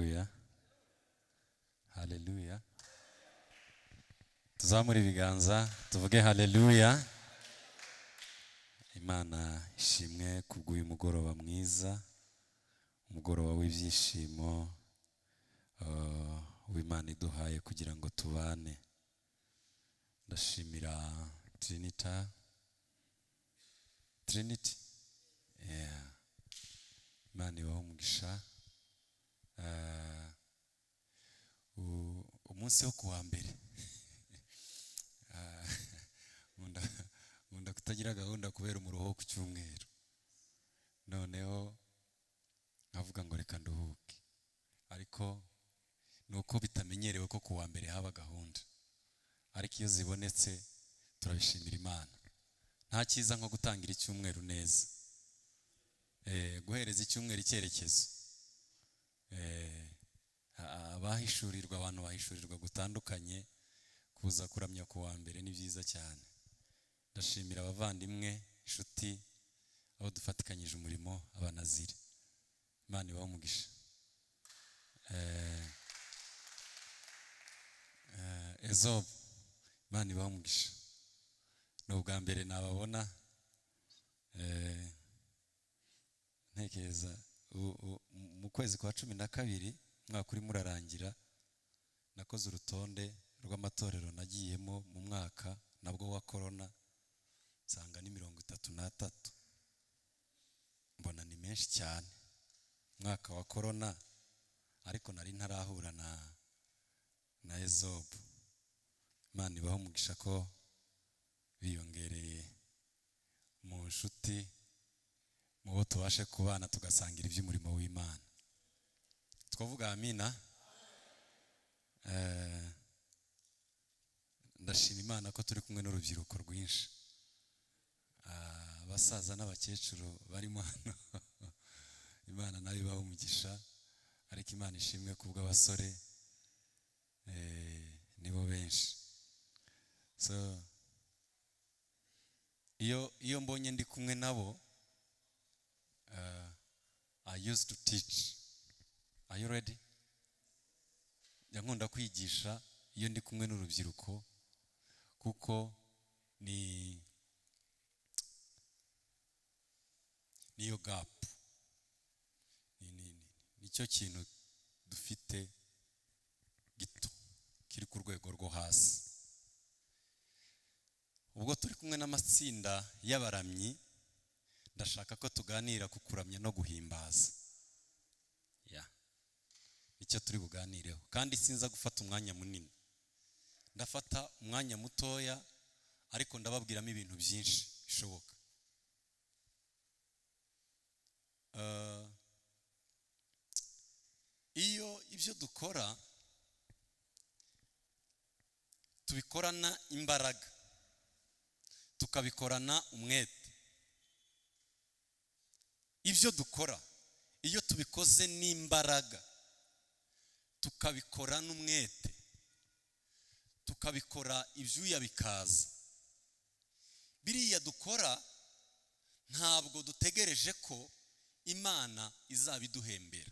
Haleluya, haleluya. Tuzamure ibiganza tuvuge haleluya. Imana ishimwe kubw'uyu mugoroba mwiza, umugoroba w'ibyishimo w'Imana iduhaye kugira ngo tubane. Ndashimira Trinity, yeah. Imana ibahe umugisha. Umunsi wo kuwa mbere nkunda kutagira gahunda kubera umuruho wo ku cyumweru, noneho nkavuga ngo reka nduhuke, ariko nuko bitamenyerewe ko kuwa mbere haba gahunda, ariko iyo zibonetse turabishimira Imana. Nta cyiza nko gutangira icyumweru neza, guhereza icyumweru icyerekezo. Abahishurirwa, abantu bahishurirwa gutandukanye, kuza kuramya kuwa mbere ni byiza cyane. Ndashimira abavandimwe, inshuti, abo dufatikanyije umurimo, abanaziri. Imana ibahe umugisha. Ezob, Imana ibahe umugisha. Ni ubwa mbere nababona. Ntekereza mu kwezi kwa 12 umwaka urimo urarangira, nakoze urutonde rw'amatorero nagiyemo mu mwaka nabwo wa corona, nsanga ni 33. Mbona ni menshi cyane umwaka wa corona, ariko nari ntarahura na Ezob. Imana ibahe umugisha ko biyongereye mu nshuti, mu bo tubashe kubana tugasangira iby'umurimo w'Imana. Twavuga amina. Ndashima Imana ko turi kumwe n'urubyiruko rwinshi, abasaza n'abakecuru barimo hano. Imana nayo ibahe umugisha, ariko Imana ishimwe kubw'abasore, nibo benshi. So iyo mbonye ndi kumwe nabo, I used to teach. Are you ready? Nkunda kwigisha iyo ndi kumwe n'urubyiruko, kuko niyo gap, nicyo kintu dufite gito kiri ku rwego rwo hasi. Ubwo turi kumwe n'amatsinda y'abaramyi, ndashaka ko tuganira ku kuramya no guhimbaza. Icyo turi buganireho, kandi sinza gufata umwanya munini, ndafata umwanya mutoya, ariko ndababwiramo ibintu byinshi bishoboka. Iyo ibyo dukora tubikorana imbaraga, tukabikorana umwete. Ibyo dukora iyo tubikoze n'imbaraga, tukabikora n'umwete, tukabikora ibyuya bikaza, biriya dukora ntabwo dutegereje ko Imana izabiduhembera.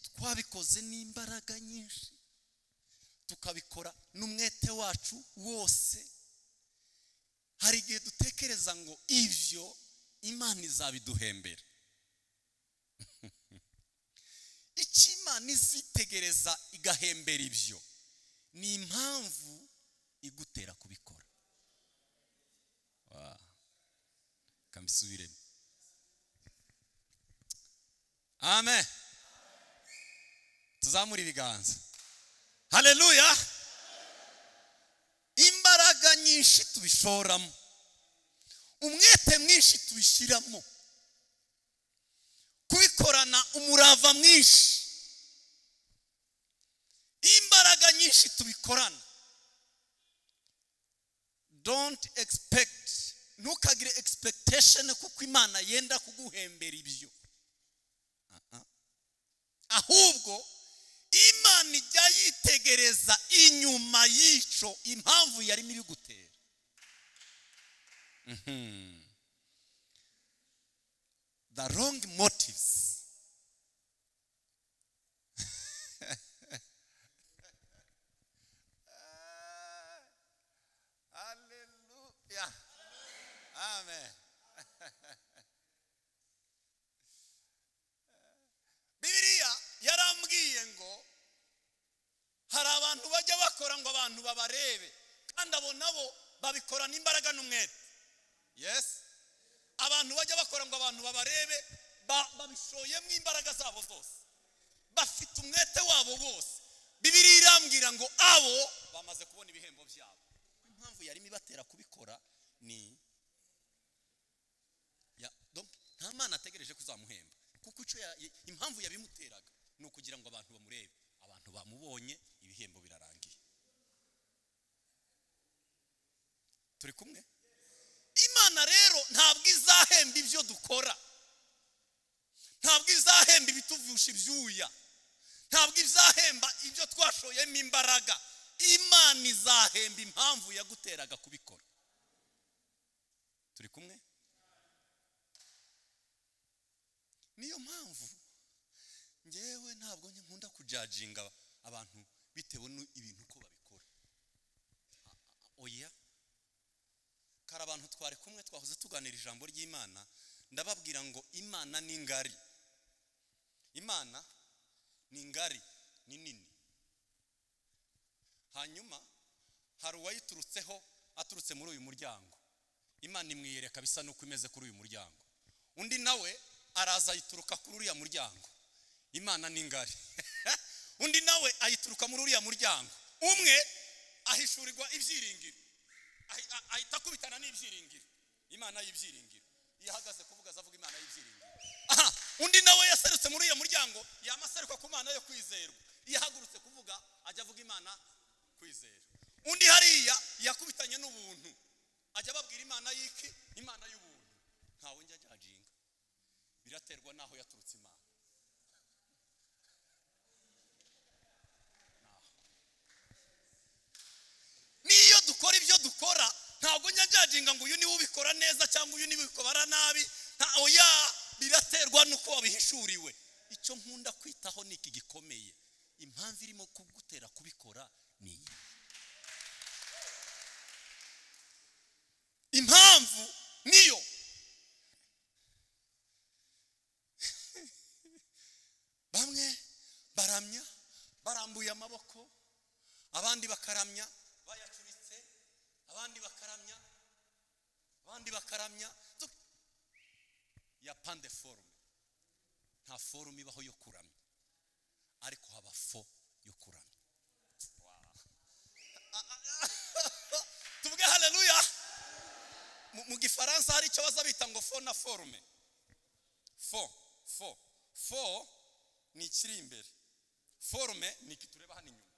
Twabikoze n'imbaraga nyinshi, tukabikora n'umwete wacu wose. Hari igihe dutekereza ngo ibyo Imana izabiduhembera. Icyo Imana izitegereza igahembera ibyo ni impamvu igutera kubikora. Kambisubiremo. Amen. Tuzamure ibiganza. Haleluya. Imbaraga nyinshi tubishoramo, umwete mwinshi tubishiramo, kubikorana umurava mwinshi, imbaraga nyinshi tubikorana. Don't expect, ntukagire expectation kuko Imana yenda kuguhembera ibyo. Ahubwo Imana ijya yitegereza inyuma y'ico impamvu yarimo ibigutera. The wrong motives. abantu babarebe, kandi abo nabo babikorana imbaraga n'umwete. Yes, abantu bajya bakora ngo abantu babarebe, babishoyemo imbaraga zabo zose, bafite umwete wabo bose. Bibiliya irambwira ngo abo bamaze kubona ibihembo byabo. Impamvu yarimo ibatera kubikora ni nta Mana ategereje kuzamuhemba, kuko icyo impamvu yabimuteraga ni ukugira ngo abantu bamurebe. Abantu bamubonye, ibihembo birarangiye. Turi kumwe? Imana rero ntabwo izahemba ibyo dukora, ntabwo izahemba ibituvusha ibyuya, ntabwo izahemba ibyo twashoyemo imbaraga. Imana izahemba impamvu yaguteraga kubikora. Turi kumwe? Niyo mpamvu ngewe ntabwo nkunda kujajinga abantu bitewe n'ibintu uko babikora. Oya, kari abantu twari kumwe twahoze tuganira ijambo ry'Imana, ndababwira ngo Imana ni ngari. Imana ni ngari, ni nini. Hanyuma hari uwayiturutseho aturutse muri uyu muryango, Imana imwiyereka bisa n'uko imeze kuri uyu muryango. Undi nawe araza ayituruka kuri uriya muryango. Imana ni ngari. Undi nawe ayituruka muri uriya muryango. Umwe ahishurirwa ibyiringiro, ahita akubitana n'ibyiringiro, Imana y'ibyiringiro. Iyo ahagaze kuvuga azavuga Imana y'ibyiringiro. Aha, undi nawe yaserutse muri uriya muryango, yamaseruka ku Mana yo kwizerwa. Iyo ahagurutse kuvuga ajya avuga Imana kwizera. Undi hariya yakubitanye n'ubuntu, ajya ababwira Imana y'iki? Imana y'ubuntu. Ntawe njya ajajinga, biraterwa naho yaturutse Imana. Niyo dukora ibyo dukora, ntabwo njya njajinga ngo uyu niwe ubikora neza cyangwa uyu niwe ubikora nabi. Oya, biraterwa nuko wabihishuriwe. Icyo nkunda kwitaho ni iki gikomeye, impamvu irimo kugutera kubikora ni iyi. Impamvu niyo. Bamwe baramya barambuye amaboko, abandi bakaramya bayacuritse, abandi bakaramya, abandi bakaramya. Ya pande forme, nta forme ibaho yo kuramya, ariko haba fo yo kuramya. Tuvuge haleluya. Mu gifaransa hari icyo baza bita ngo fo na forme. Fo, fo, fo ni ikiri imbere, forme ni iki tureba hano inyuma.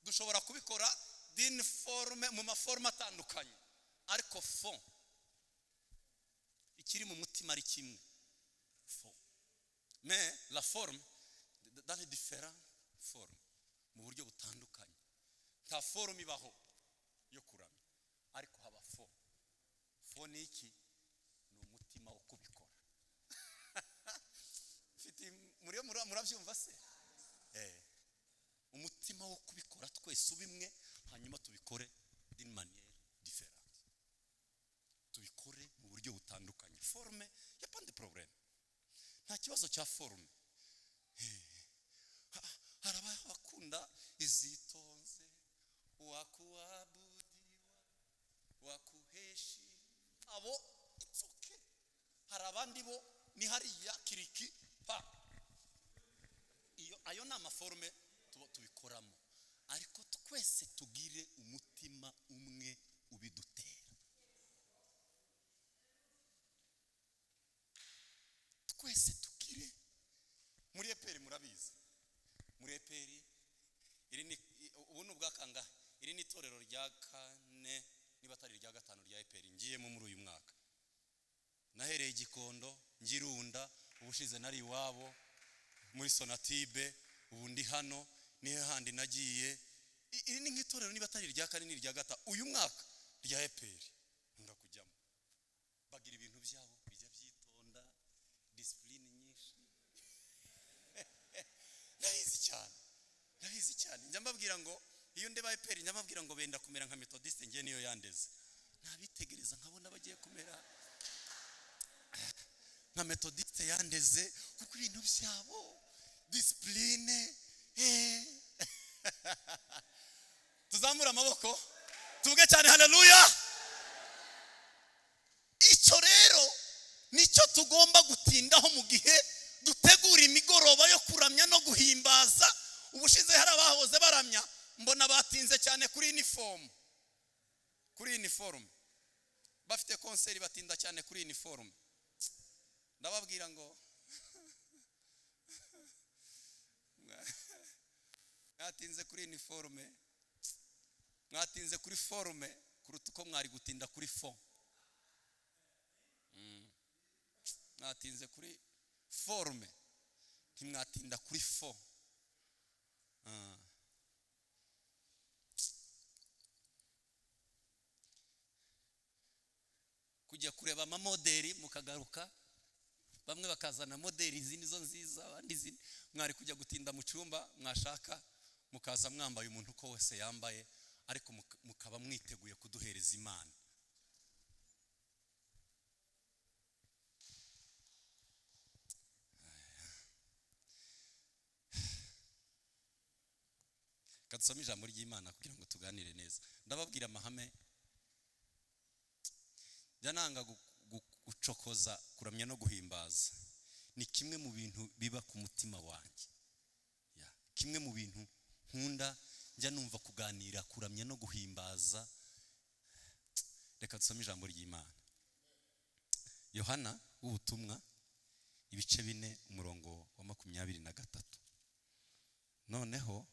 Dushobora kubikora d'une forme, mu maforme atandukanye, ariko fo ikiri mu mutima ari kimwe. Fo, mais la forme dans les différentes formes, mu buryo butandukanye. Nta forme ibaho yo kuramya, ariko haba fo. Fo ni iki? Ni umutima wo kubikora. Mfite muri murabyumva se? Umutima wo kubikora twese ubimwe, hanyuma tubikore d'une manière différente, tubikore mu buryo butandukanye. Forme ya pas de problème, nta kibazo cya forme. Hari abakunda izitonze, wakuabudiwa, wakuheshi, abo it's okay. Hari abandi bo ni hariya kiriki pa. Iyo ayo ni amaforme tubikoramo, ariko twese tugire umutima umwe ubidutera. Twese tugire muri EPR, murabizi muri EPR iri ni ubu ni ubwakanga, iri ni itorero rya kane niba atari irya gatanu rya EPR ngiyemo muri uyu mwaka. Nahereye Gikondo ngirunda, ubushize nari iwabo muri Sonatibe, ubu ndi hano nihe handi nagiye. Iri ni nk'itorero niba atari irya kane ni irya gatanu uyu mwaka rya EPR nkunda kujyamo. Bagira ibintu byabo bijya byitonda, discipline nyinshi. Ndabizi cyane, ndabizi cyane. Njya mbabwira ngo iyo ndeba EPR njya mbabwira ngo benda kumera nka Methodiste, ngiye niyo yandeze. Nabitegereza nkabona bagiye kumera nka Methodiste yandeze, kuko ibintu byabo discipline. Tuzamura amaboko tuvuge cyane haleluya. Icyo rero nicyo tugomba gutindaho mu gihe dutegura imigoroba yo kuramya no guhimbaza. Ubushize hari abahoze baramya, mbona batinze cyane kuri uniform. Kuri uniform bafite konseri, batinda cyane kuri uniform. Ndababwira ngo mwatinze kuri uniform, mwatinze kuri forme kuruta uko mwari gutinda kuri fond. Mwatinze kuri forme, ntimwatinda kuri fond. Kujya kureba amamoderi mukagaruka, bamwe bakazana moderi izi nizo nziza, abandi izi. Mwari kujya gutinda mu cyumba, mwashaka mukaza mwambaye umuntu uko wese yambaye, ariko mukaba mwiteguye kuduhereza Imana. Kadusome ijambo ry'Imana kugira ngo tuganire neza. Ndababwira amahame. Njya nanga gucokoza kuramya no guhimbaza. Ni kimwe mu bintu biba ku mutima wanjye. Kimwe mu bintu nkunda, njya numva kuganira kuramya no guhimbaza. Reka dusome ijambo ry'Imana. Yohana w'ubutumwa ibice 4 umurongo wa 23. Noneho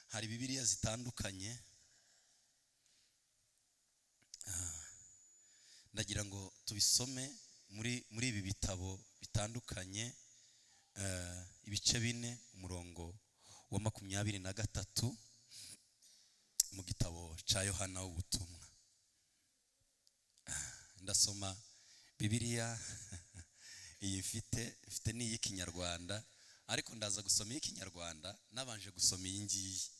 hari Bibiliya zitandukanye, ndagira ngo tubisome muri ibi bitabo bitandukanye. Ibice 4 umurongo wa 23 mu gitabo cya Yohana w'ubutumwa. Ndasoma Bibiliya iyi mfite ni iy'ikinyarwanda, ariko ndaza gusoma iy'ikinyarwanda nabanje gusoma iyi ngiyi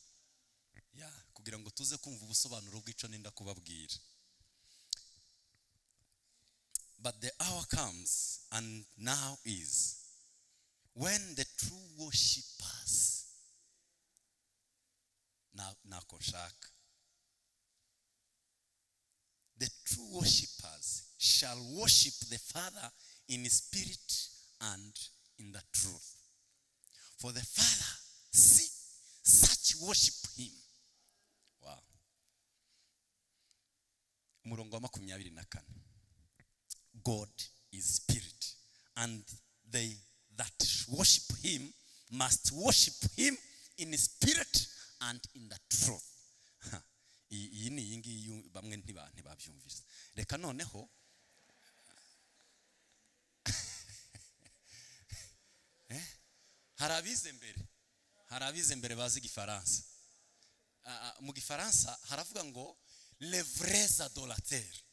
ya kugira ngo tuze kumva ubusobanuro bw'ico nenda kubabwira. But the hour comes and now is when the true worshippers, nako nshaka, the true worshippers shall worship the Father in spirit and in the truth. For the Father seek such worship him. Wow. Umurongo wa 24. God is spirit, and they that worship him must worship him in spirit and in the truth. Iyi ni iyi ngiyi bamwe ntibabyumvise. Reka noneho hari abize mbere bazi igifaransa. Mu gifaransa haravuga ngo les vrais adorateurs.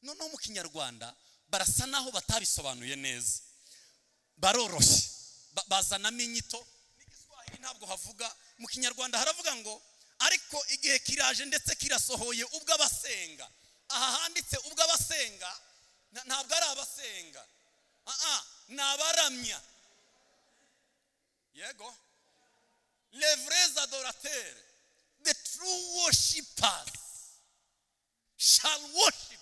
Noneho mu kinyarwanda barasa naho batabisobanuye neza, baroroshye bazanamo inyito. N'igiswahili ntabwo havuga, mu kinyarwanda haravuga ngo ariko igihe kiraje ndetse kirasohoye ubwo abasenga. Aha handitse ubwo abasenga, ntabwo ari abasenga, ni abaramya. Yego, les vrais adorateurs, the true worshippers shall worship.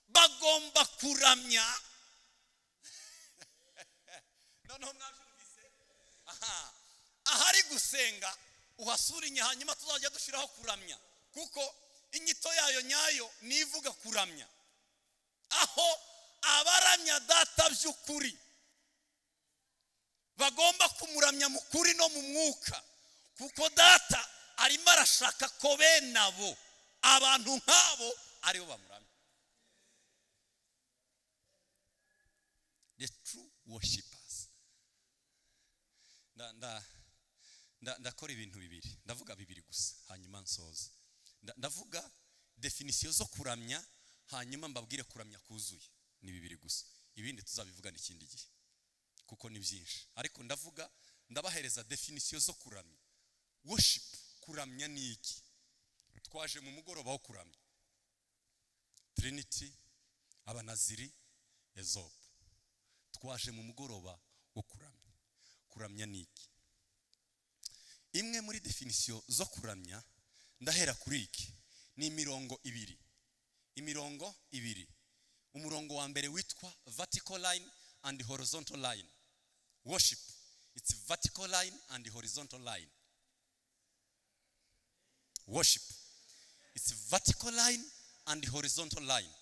Bagomba kuramya. Noneho mwabyumvise, ahari gusenga uhasura inya, hanyuma tuzajya dushiraho kuramya, kuko inyito yayo nyayo nivuga kuramya. Aho abaramya data by'ukuri bagomba kumuramya mu kuri no mu mwuka, kuko data arimo arashaka ko bene abo abantu nk'abo aribo bamuramya. The true worshippers. Ndakora ibintu bibiri, ndavuga bibiri gusa hanyuma nsoza. Ndavuga definition zo kuramya, hanyuma mbabwire kuramya kuzuye. Ni bibiri gusa, ibindi tuzabivugana ikindi gihe kuko ni byinshi. Ariko ndavuga, ndabahereza definition zo kuramya. Worship, kuramya ni iki? Twaje mu mugoroba wo kuramya. Trinity, abanaziri, Ezop. Twaje mu mugoroba wo kuramya. Kuramya ni iki? Imwe muri definition zo kuramya, ndahera kuri iki, ni imirongo ibiri. Imirongo ibiri. Umurongo wa mbere witwa vertical line and horizontal line. Worship, it's vertical line and horizontal line. Worship, it's vertical line and horizontal line.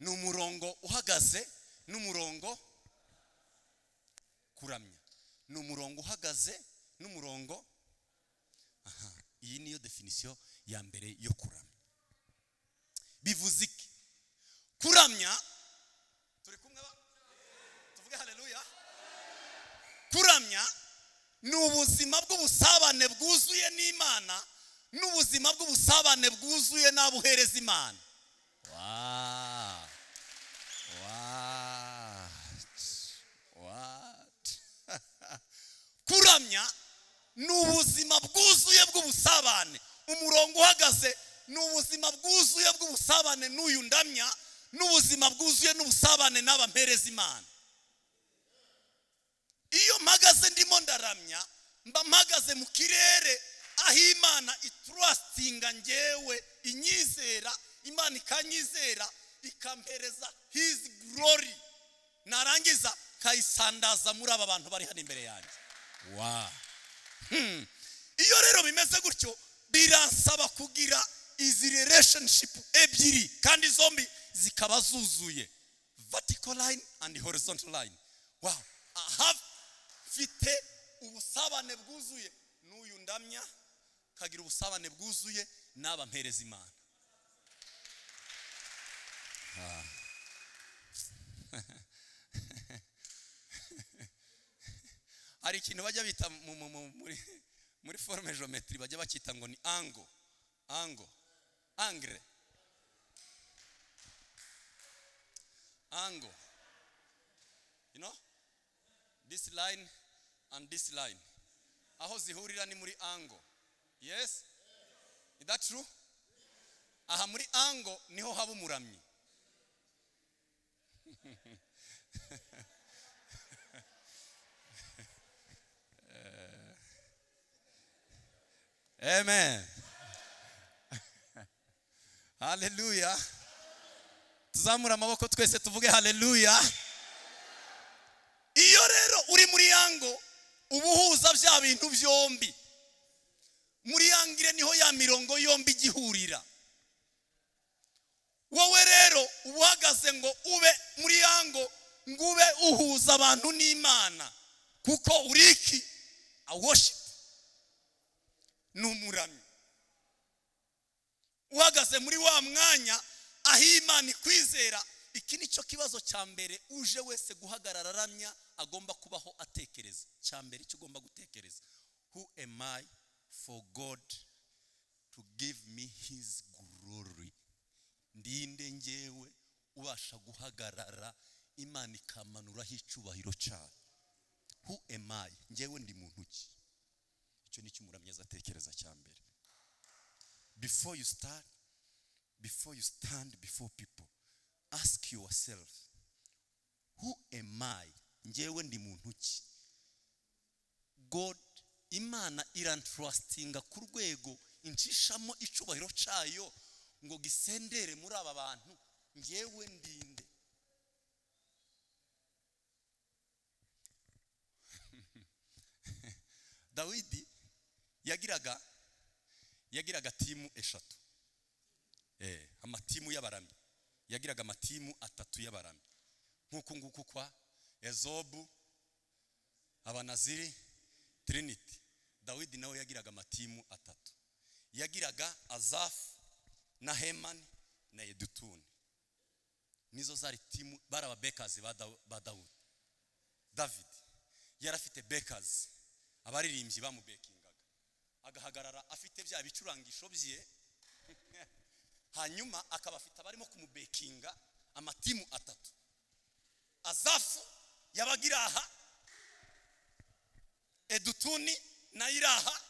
Ni umurongo uhagaze n'umurongo kuramya. Ni umurongo uhagaze n'umurongo. Aha, iyi niyo definition ya mbere yo kuramya. Bivuze iki? Kuramya, turi kumwe ba? Tuvuge haleluya. Kuramya ni ubuzima bw'ubusabane bwuzuye n'Imana, n'ubuzima bw'ubusabane bwuzuye n'abuhereza Imana. Wow. What? What? Kuramya ni ubuzima bwuzuye bw'ubusabane. Umurongo uhagaze ni ubuzima bwuzuye bw'ubusabane n'uyu ndamya, n'ubuzima bwuzuye n'ubusabane n'aba mpereza Imana. Iyo mpagaze ndimo ndaramya, mba mpagaze mu kirere aho Imana itrustinga njyewe, inyizera, Imana ikanyizera, ikampereza his glory, narangiza kayisandaza muri aba bantu bari hano imbere yanjye. Wow. Iyo rero bimeze gutyo, biransaba kugira izi relationship ebyiri kandi zombi zikaba zuzuye, vertical line and horizontal line. Wow. Aha mfite ubusabane bwuzuye n'uyu ndamya, kagira ubusabane bwuzuye n'aba mpereza Imana. Hari ikintu bajya bita muri forme geometry, bajya bakita ngo ni angle, angle, angle, angle. You know, this line and this line, aho zihurira ni muri angle. Yes, is that true? Aha muri angle niho haba umuramyi. Amen. Hallelujah. Tuzamura amaboko twese tuvuge hallelujah. Iyo rero uri muri angle ubuhuza bya bintu byombi. Muri angire niho ya mirongo yombi igihurira. Wowe rero uhagaze ngo ube muri angle, ngo ube uhuza abantu n'Imana, kuko uri iki? A worship. Ni umuramyi. Uhagaze muri wa mwanya aho Imana ikwizera. Iki nicyo kibazo cya mbere uje wese guhagarara aramya agomba kubaho atekereza. Cya mbere icyo ugomba gutekereza, who am I for God to give me his glory? Ndinde njyewe ubasha guhagarara Imana ikamanuraho icyubahiro cyayo? Who am I? Njyewe ndi muntu ki? Icyo nicyo umuramyi azatekereza cya mbere. Before you start, before you stand before people, ask yourself, who am I? Njyewe ndi muntu ki? God, Imana irantrustinga ku rwego incishamo icyubahiro cyayo ngo gisendere muri aba bantu, njyewe ndinde? Dawidi yagiraga timu eshatu. Amatimu y'abaramyi. Yagiraga amatimu atatu y'abaramyi. Nk'uku nguku kwa Ezobu, Abanaziri, Trinity. Dawidi nawe yagiraga amatimu atatu. Yagiraga Azafu na Hemani na Yedutuni. Nizo zari timu, bari ababekazi ba Dawudi. David yarafite bekazi, abaririmbyi bamubekingaga, agahagarara afite bya bicurangisho bye, hanyuma akaba afite abarimo kumubekinga amatimu atatu. Azafu yabagira aha, Edutuni na iraha,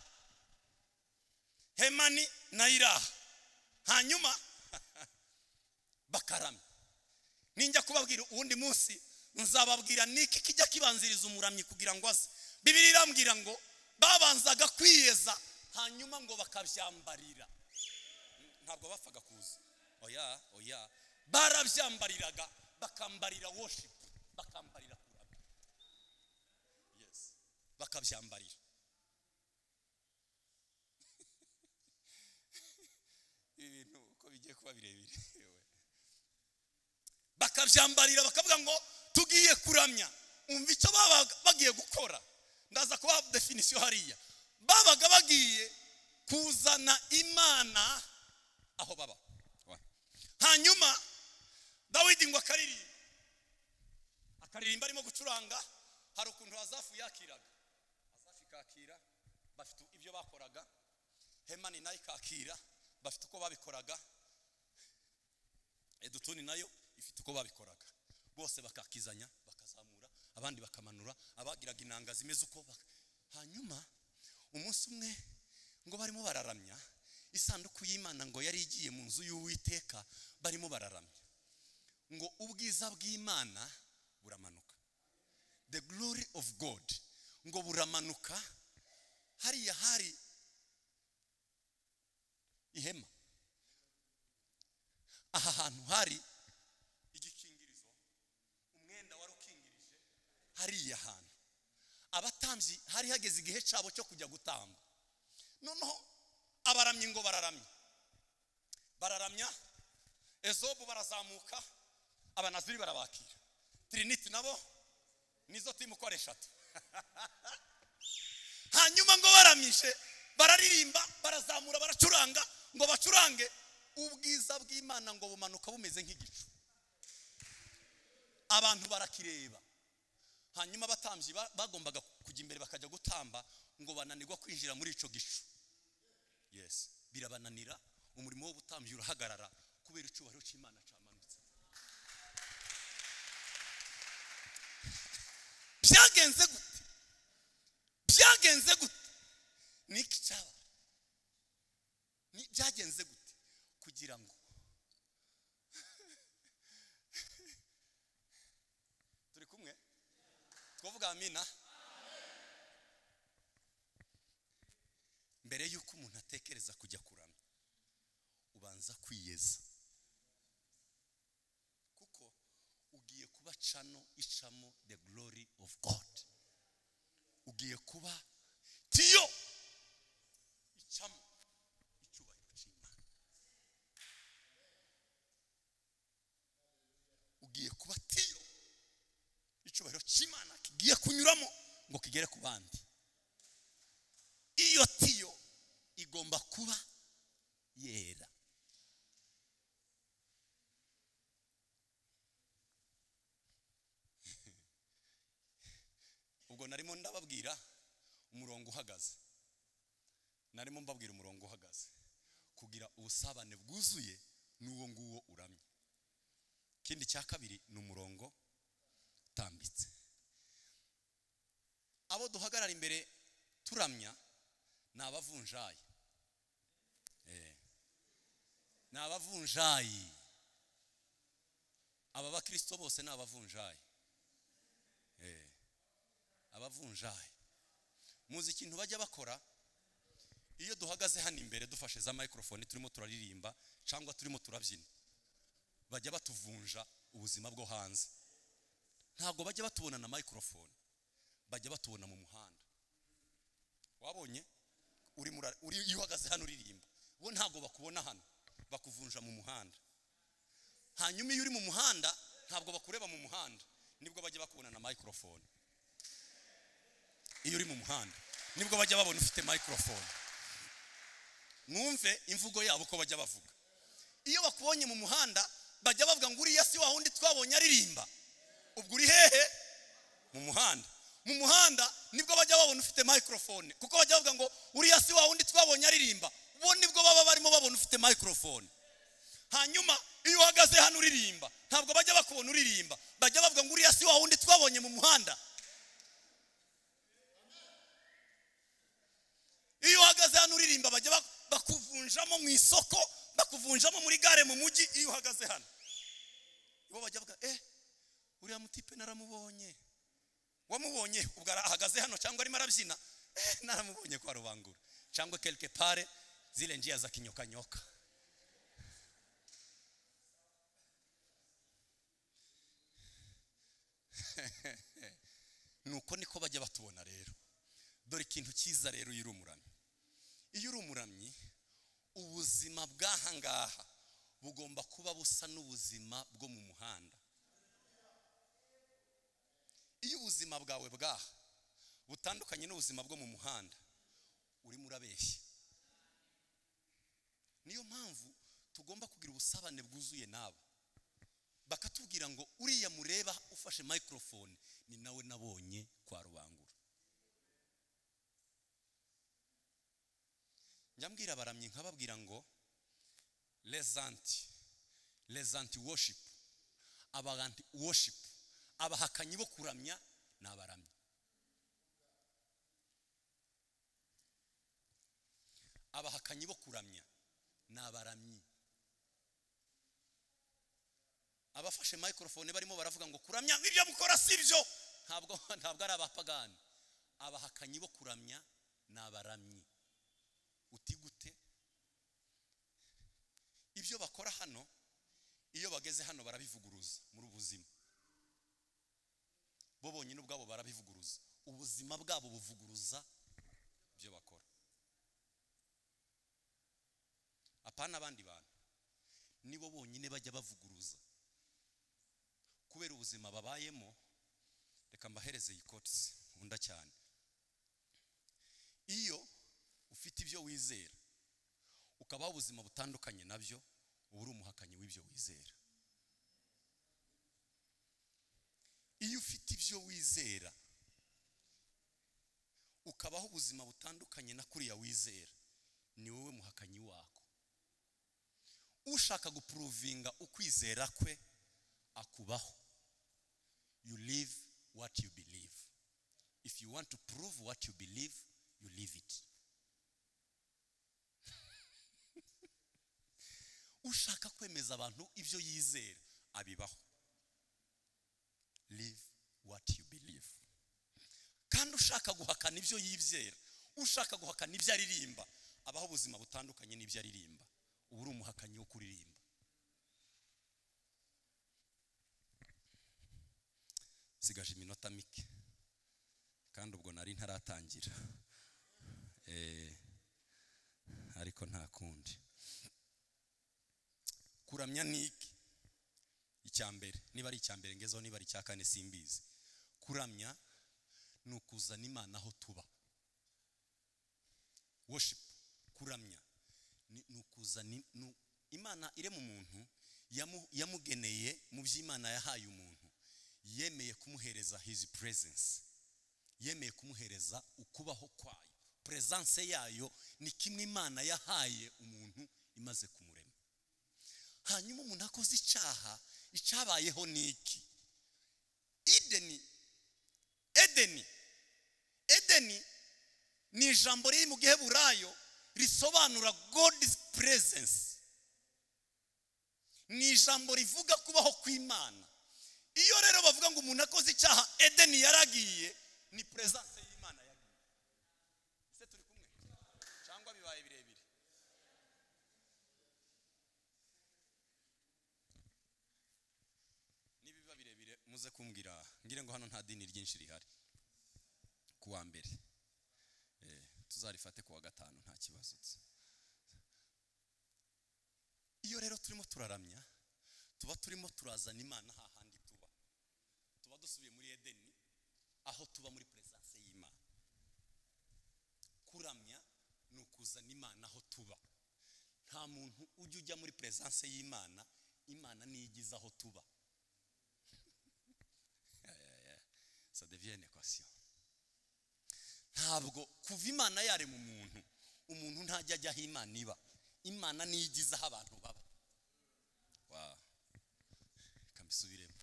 Hemani na iraha, hanyuma bakaramya. Ninjya kubabwira uwundi munsi Nzababwira niki kijya kibanziriza umuramyi kugira ngo aze. Bibiliya irambwira ngo babanzaga kwiyeza hanyuma ngo bakabyambarira. Ntabwo bapfaga kuza. Oya, oya. Barabyambariraga, bakambarira worship, bakambarira kuramya. Yes. Bakabyambarira. Ibintu uko bigiye kuba birebire. Bakabyambarira bakavuga ngo tugiye kuramya. Umva icyo babaga bagiye gukora. Ndaza kuba definition hariya. Babaga bagiye kuzana Imana aho baba. Hanyuma Dawidi ngo akaririmba. Akaririmba arimo gucuranga, hari ukuntu Azafu yakiraga. Azafu ikakira, bafite ibyo bakoraga. Hemani nayo ikakira, bafite uko babikoraga. Edutuni nayo ifite uko babikoraga. Bose bakakizanya, bakazamura, abandi bakamanura, abagiraga inanga zimeze uko. Hanyuma umunsi umwe ngo barimo bararamya, isanduku y'Imana ngo yari igiye mu nzu y'Uwiteka, barimo bararamya. Ngo ubwiza bw'Imana buramanuka. The glory of God ngo buramanuka. Hariya hari ihema. Aha hantu hari igikingirizo, umwenda wari ukingirije hariya hantu. Abatambyi hari hageze igihe cyabo cyo kujya gutamba. Noneho abaramyi ngo bararamya. Bararamya, Ezobu barazamuka, abanaziri barabakira. Trinity nabo nizo timu uko ari eshatu. Hanyuma ngo baramije, bararirimba, barazamura, baracuranga, ngo bacurange, ubwiza bw'Imana ngo bumanuka bumeze nk'igicu. Abantu barakireba. Hanyuma abatambyi bagombaga kujya imbere bakajya gutamba, ngo bananirwa kwinjira muri ico gicu. Yes, birabananira, umurimo w'ubutambyi urahagarara kubera icyubahiro cy'Imana cyamanutse. Byagenze gute? Byagenze gute? Niki cyaba? Ni byagenze gute kugira ngo turi kumwe? Twavuga amina. Mbere yuko umuntu atekereza kujya kuramya, ubanza kwiyeza. Kuko ugiye kuba channel icamo the glory of God. Ugiye kuba tiyo icamo icyubahiro cy'Imana. Ugiye kuba tiyo icyubahiro cy'Imana kigiye kunyuramo ngo kigere ku bandi. Iyo tiyo igomba kuba yera. Ubwo narimo ndababwira umurongo uhagaze. Narimo mbabwira umurongo uhagaze. Kugira ubusabane bwuzuye n'uwo nguwo uramye. Ikindi cya kabiri ni umurongo utambitse. Abo duhagarara imbere turamya ni abavunjayi. Ni abavunjayi. Aba bakristo bose ni abavunjayi. Abavunjayi. Muzi ikintu bajya bakora iyo duhagaze hano imbere dufashe za microphone turimo turaririmba cyangwa turimo turabyina, bajya batuvunja ubuzima bwo hanze. Ntabwo bajya batubona na microphone, bajya batubona mu muhanda. Wabonye uri iyo uhagaze hano uririmba, bo ntabwo bakubona hano, bakuvunja mu muhanda. Hanyuma iyo uri mu muhanda ntabwo bakureba mu muhanda, nibwo bajya bakubona na microphone. Iyo uri mu muhanda nibwo bajya babona ufite microphone. Mwumve imvugo yabo ko bajya bavuga. Iyo bakubonye mu muhanda bajya bavuga ngo uriya si wa wundi twabonye aririmba. Ubwo uri hehe? Mu muhanda. Mu muhanda nibwo bajya babona ufite microphone, kuko bajya bavuga ngo uriya si wa wundi twabonye aririmba. Bo nibwo baba barimo babona ufite microphone. Hanyuma iyo uhagaze hano uririmba ntabwo bajya bakubona uririmba, bajya bavuga ngo uriya si wa wundi twabonye mu muhanda. Iyo uhagaze hano uririmba bajya bakuvunjamo mu isoko, bakuvunjamo muri gare mu mujyi. Iyo uhagaze hano bo bajya bavuga uriya Uriya mutipe naramubonye. Wamubonye ubwo ahagaze hano cyangwa arimo arabyina? Naramubonye kwa Rubangura cyangwa quelque part zile njia za kinyoka nyoka. Nuko niko bajya batubona rero. Dore ikintu cyiza rero iyo uri umuramyi. Iyo uri umuramyi ubuzima bw'ahangaha bugomba kuba busa n'ubuzima bwo mu muhanda. Iyo ubuzima bwawe bwaha butandukanye n'ubuzima bwo mu muhanda, urimo urabeshya. Niyo mpamvu tugomba kugira ubusabane bwuzuye nabo. Bakatubwira ngo uriya mureba ufashe microphone ni nawe nabonye kwa Rubangura. Njambwira abaramyi nkababwira ngo les anti worship, abaganti worship, abahakanyi bo kuramya n'abaramyi. Abahakanyi bo kuramya n'abaramyi. Abafashe microphone barimo baravuga ngo kuramya ibyo mukora sibyo, ntabwo ari abapagani. Abahakanyi bo kuramya n'abaramyi. Uti gute? Ibyo bakora hano iyo bageze hano barabivuguruza muri ubuzima. Bo bonyine ubwabo barabivuguruza. Ubuzima bwabo buvuguruza ibyo bakora. Apana abandi bantu nibo bonyine bajya bavuguruza kubera ubuzima babayemo. Reka mbahereze iyi quotes nkunda cyane. Iyo ufite ibyo wizera ukabaho ubuzima butandukanye nabyo, uba uri umuhakanyi w'ibyo wizera. Iyo ufite ibyo wizera ukabaho ubuzima butandukanye na kuriya wizera, ni wowe muhakanyi wako. Ushaka guprovinga ukwizera kwe akubaho. You live what you believe. If you want to prove what you believe, you live it. Ushaka kwemeza abantu ibyo yizera abibaho. Live what you believe. Kandi ushaka guhakana ibyo yizera, ushaka guhakana ibyo aririmba, abaho ubuzima butandukanye n'ibyo aririmba, uba uri umuhakanyi wo kuririmba. Sigaje iminota mike kandi ubwo nari ntaratangira, ariko nta kundi. Kuramya ni iki? Icyambere, niba ari icyambere ngezeho, niba ari icya kane simbizi. Kuramya ni ukuzana Imana aho tuba. Worship, kuramya ni ukuzana Imana irema umuntu, yamugeneye mu by'Imana yahaye umuntu, yemeye kumuhereza his presence, yemeye kumuhereza ukubaho kwayo. Presence yayo ni kimwe Imana yahaye umuntu imaze kumurema. Hanyuma umuntu akoze icyaha, icyabayeho ni iki? Edeni ni ijambo riri mu Giheburayo risobanura God's presence. Ni ijambo rivuga kubaho kw'Imana. Iyo rero bavuga ngo umuntu akoze icyaha Edeni yaragiye, ni presence y'Imana yagiye. Ese turi kumwe cyangwa bibaye birebire? Nibiba birebire muze kumbwira, ngire ngo hano nta dini ryinshi rihari. Kuwa mbere tuzarifate kuwa gatanu nta kibazo. Iyo rero turimo turaramya, tuba turimo turazana Imana hahandi tuba. Tuba dusubiye muri Edeni aho tuba muri presence y'Imana. Kuramya ni ukuzana Imana aho tuba. Nta muntu ujya ujya muri presence y'Imana, Imana niyigiza aho tuba. Ça devient une équation. Ntabwo kuva Imana yarema umuntu, umuntu ntajya ajya aho Imana iba. Imana niyigiza aho abantu baba. Wow. Kambisubiremo.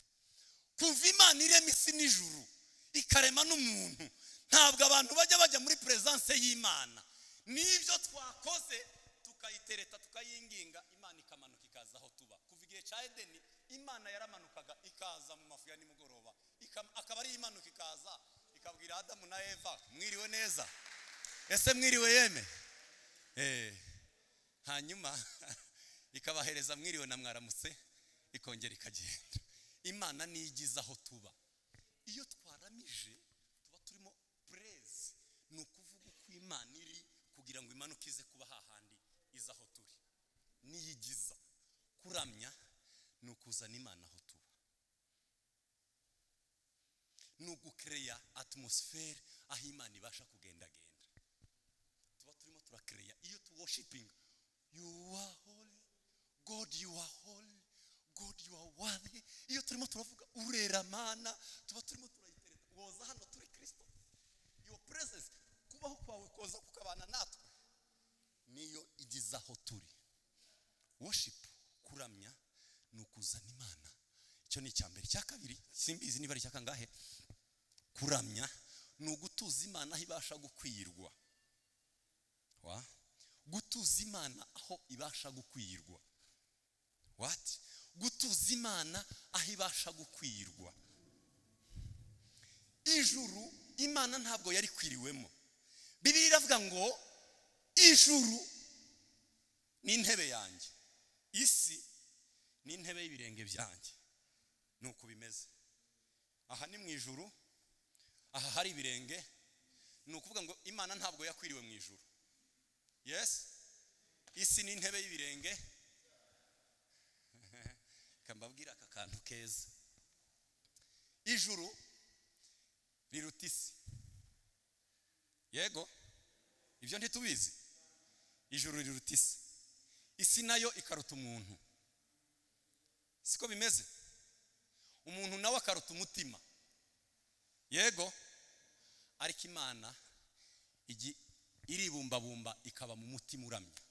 Kuva Imana irema isi n'ijuru, ikarema n'umuntu, ntabwo abantu bajya bajya muri presence y'Imana. Nibyo twakoze tukayitereta tukayinginga, Imana ikamanuka ikaza aho tuba. Kuva igihe cya Edeni, Imana yaramanukaga ikaza mu mafu ya nimugoroba imanuka ikaza ikabwira Adamu na Eva mwiriwe neza, ese mwiriwe yeme? Hanyuma ikabahereza mwiriwe na mwaramutse, ikongera ikagenda. Imana niyigiza aho tuba. Iyo twaramije tuba turimo praise, ni ukuvuga uko Imana iri kugira ngo imanuke ize kuba hahandi iza aho turi. Niyigiza. Kuramya ni ukuzana Imana aho tuba, ni ugukereya atmosphere aho Imana ibasha kugendagenda. Tuba turimo turakereya iyo tu worshiping. You are holy God, you are holy God, you are worthy. Iyo turimo turavuga urera Mana, tuba turimo turayitereta. Woza hano turi Kristo, your presence, kubaho kwawe koza kukabana natwe, niyo igiza aho turi. Worship, kuramya, ni ukuzana Imana. Icyo ni icyambere. Icya kabiri, simbizi niba ari icya kangahe, kuramya ni ugutuza Imana aho ibasha gukwirwa. Wa gutuza Imana aho ibasha gukwirwa. What? Gutuza Imana aho ibasha gukwirwa. Ijuru Imana ntabwo yari kwiriwemo. Bibiliya iravuga ngo ijuru ni intebe yanjye, isi ni intebe y'ibirenge byanjye. Nuko bimeze. Aha ni mu ijuru, aha hari ibirenge. Ni ukuvuga ngo Imana ntabwo yakwiriwe mu ijuru. Yes, isi ni intebe y'ibirenge. Kambabwira aka kantu keza. Ijuru riruta isi. Yego, ibyo ntitubizi. Ijuru riruta isi, isi nayo ikaruta umuntu. Siko bimeze? Umuntu nawe akaruta umutima. Yego, ariko Imana igi iribumbabumba ikaba mu mutima uramya.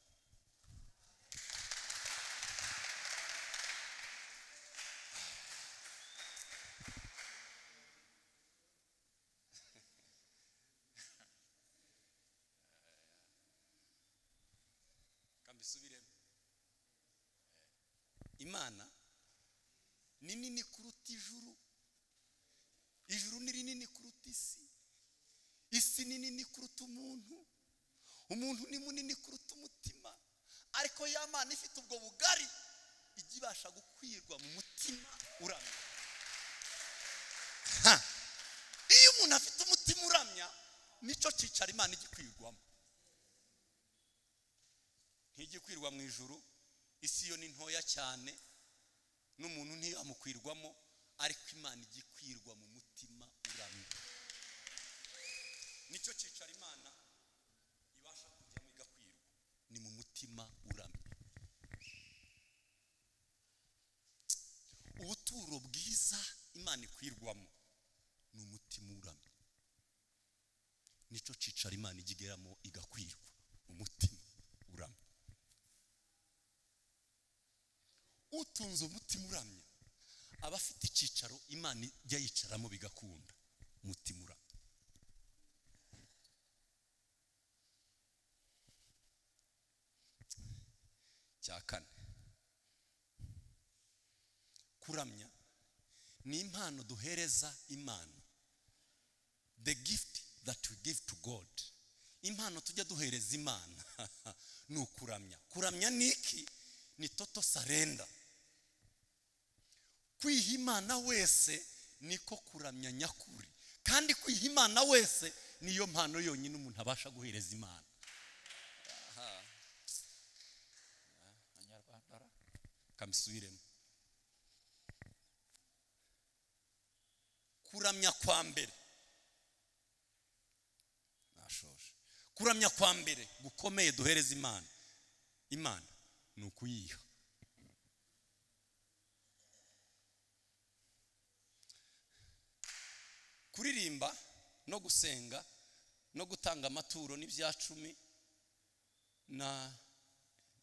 Kambisubiremo. Imana ni nini kuruta ijuru, ijuru ni rinini kuruta isi, isi ni nini kuruta umuntu, umuntu ni munini kuruta umutima. Ariko ya Mana ifite ubwo bugari ijya ibasha gukwirwa mu mutima uramya. Iyo umuntu afite umutima uramya, nicyo cyicara Imana igikwirwamo. Ntigikwirwa mu ijuru, isi yo ni ntoya cyane, n'umuntu ntiyamukwirwamo, ariko Imana igikwirwa mu mutima uramya. Nicyo cyicara Imana ibasha kujyamo igakwirwa, ni mu mutima uramya. Ubuturo bwiza Imana ikwirwamo ni umutima uramya. Nicyo cyicara Imana igigeramo igakwirwa, umutima uramya. Utunze umutima uramya aba afite icyicaro Imana ijya yicaramo bigakunda. Umutima uramya. Cya kane, kuramya ni impano duhereza Imana. The gift that we give to God. Impano tujya duhereza Imana ni ukuramya. Kuramya ni iki? Ni toto surrender. Kwiha Imana wese niko kuramya nyakuri. Kandi kwiha Imana wese niyo mpano yonyine umuntu abasha guhereza Imana. Aha. Abanyarwanda kamisubiremo. Kuramya kwa mbere, nashoje. Kuramya kwa mbere gukomeye duhereza Imana, Imana ni ukuyiha. Kuririmba no gusenga no gutanga amaturo n'ibyacumi na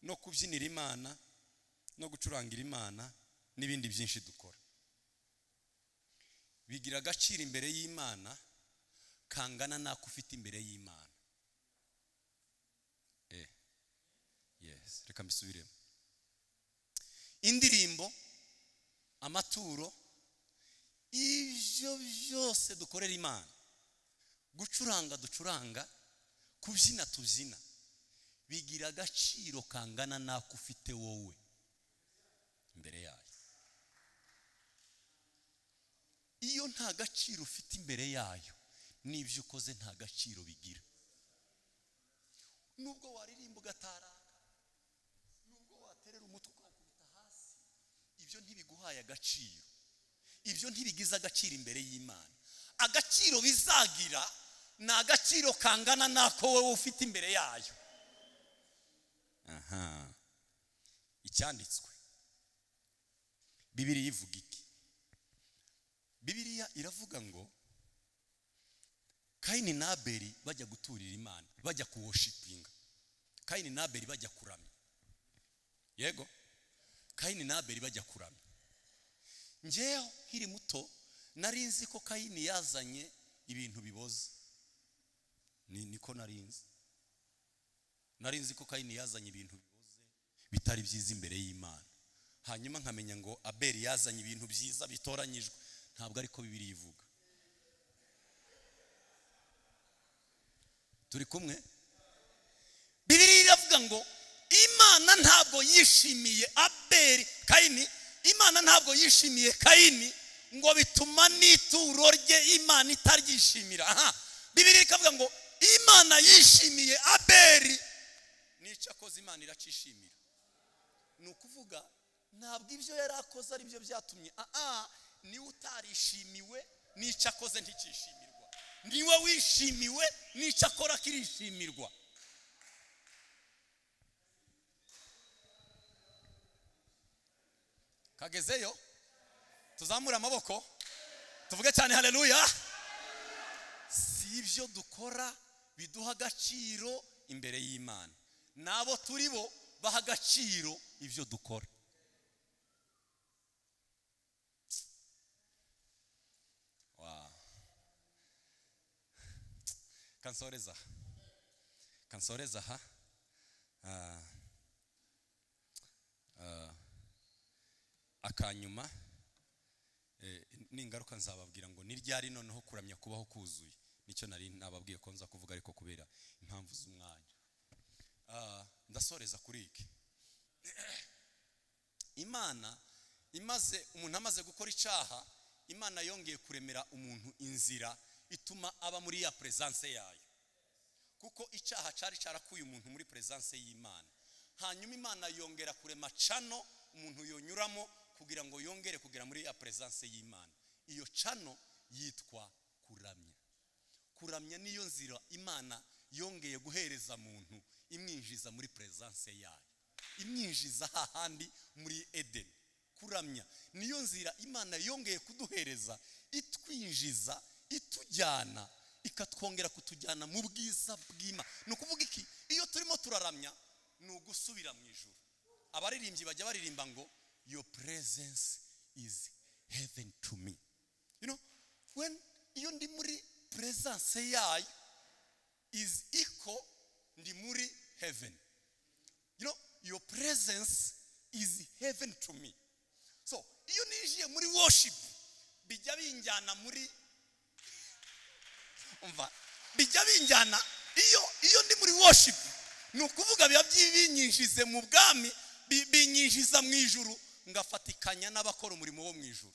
no kubyinira Imana no gucurangira Imana n'ibindi byinshi dukora bigira agaciro imbere y'Imana kangana nako ufite imbere y'Imana. Yes, reka mbisubiremo. Indirimbo, amaturo, ibyo Ibyo byose dukorera Imana, gucuranga ducuranga, kubyina tubyina, bigira agaciro kangana n'ako ufite wowe imbere yayo. Iyo nta gaciro ufite imbere yayo, n'ibyo ukoze nta gaciro bigira. Nubwo waririmba ugataraka, nubwo waterera umutwe ukawukubita hasi, ibyo ntibiguhaye agaciro, ibyo ntibigize agaciro imbere y'Imana. Agaciro bizagira ni agaciro kangana n'ako wowe ufite imbere yayo. Aha, icyanditswe Bibiliya ivuga iki? Bibiliya iravuga ngo Kayini na Abeli bajya guturira Imana, bajya kuworshipinga. Kayini na Abeli bajya kuramya. Yego, Kayini na Abeli bajya kuramya. Njyewe nkiri muto nari nzi ko Kayini yazanye ibintu biboze. Niko nari nzi. Nari nzi ko Kayini yazanye ibintu biboze bitari byiza imbere y'Imana. Hanyuma nkamenya ngo Abeli yazanye ibintu byiza bitoranyijwe. Ntabwo ariko Bibiliya ivuga. Turi kumwe? Bibiliya iravuga ngo Imana ntabwo yishimiye Abeli, Kayini. Imana ntabwo yishimiye Kayini ngo bituma n'ituro rye Imana itaryishimira. Aha, Bibiliya ikavuga ngo Imana yishimiye Abeli, n'icyo akoze Imana iracishimira. Ni ukuvuga ntabwo ibyo yari akoze ari byo byatumye, niwe utarishimiwe n'icyo akoze ntikishimirwa, niwe wishimiwe n'icyo akora kirishimirwa. Kagezeyo, tuzamure amaboko tuvuge cyane haleluya. Si ibyo dukora biduha agaciro imbere y'Imana, nabo turi bo baha agaciro ibyo dukora. Wow. Kansoreza ha. Akanyuma ningaruka nzababwira ngo ni ryari noneho kuramya kubaho kuzuye. Nicyo nari nababwiye ko nza kuvuga, ariko kubera impamvu z'umwanya ndasoreza kuri iki. Imana imaze, umuntu amaze gukora icyaha, Imana yongeye kuremera umuntu inzira ituma aba muri ya presence yayo, kuko icyaha cyari cyarakuye umuntu muri presence y'Imana. Hanyuma Imana yongera kurema cano umuntu yonyuramo kugira ngo yongere kugera muri ya presence y'Imana. Iyo cano yitwa kuramya. Kuramya niyo nzira Imana yongeye guhereza muntu, imwinjiza muri presence yayo, imwinjiza hahandi muri Eden. Kuramya niyo nzira Imana yongeye kuduhereza, itwinjiza, itujyana, ikatwongera kutujyana mu bwiza bw'Imana. Ni ukuvuga iki? Iyo turimo turaramya ni ugusubira mu ijuru. Abaririmbyi bajya baririmba ngo your presence is heaven to me. You know, when iyo ndi muri presence yayo is equal ndi muri heaven. You know, your presence is heaven to me. So iyo ninjiye muri worship bijya binjyana muri, umva, bijya binjyana iyo ndi muri worship, ni ukuvuga biba binyinjize mu bwami, binyinjiza mu ijuru, ngafatikanya n'abakora umurimo wo mu ijuru.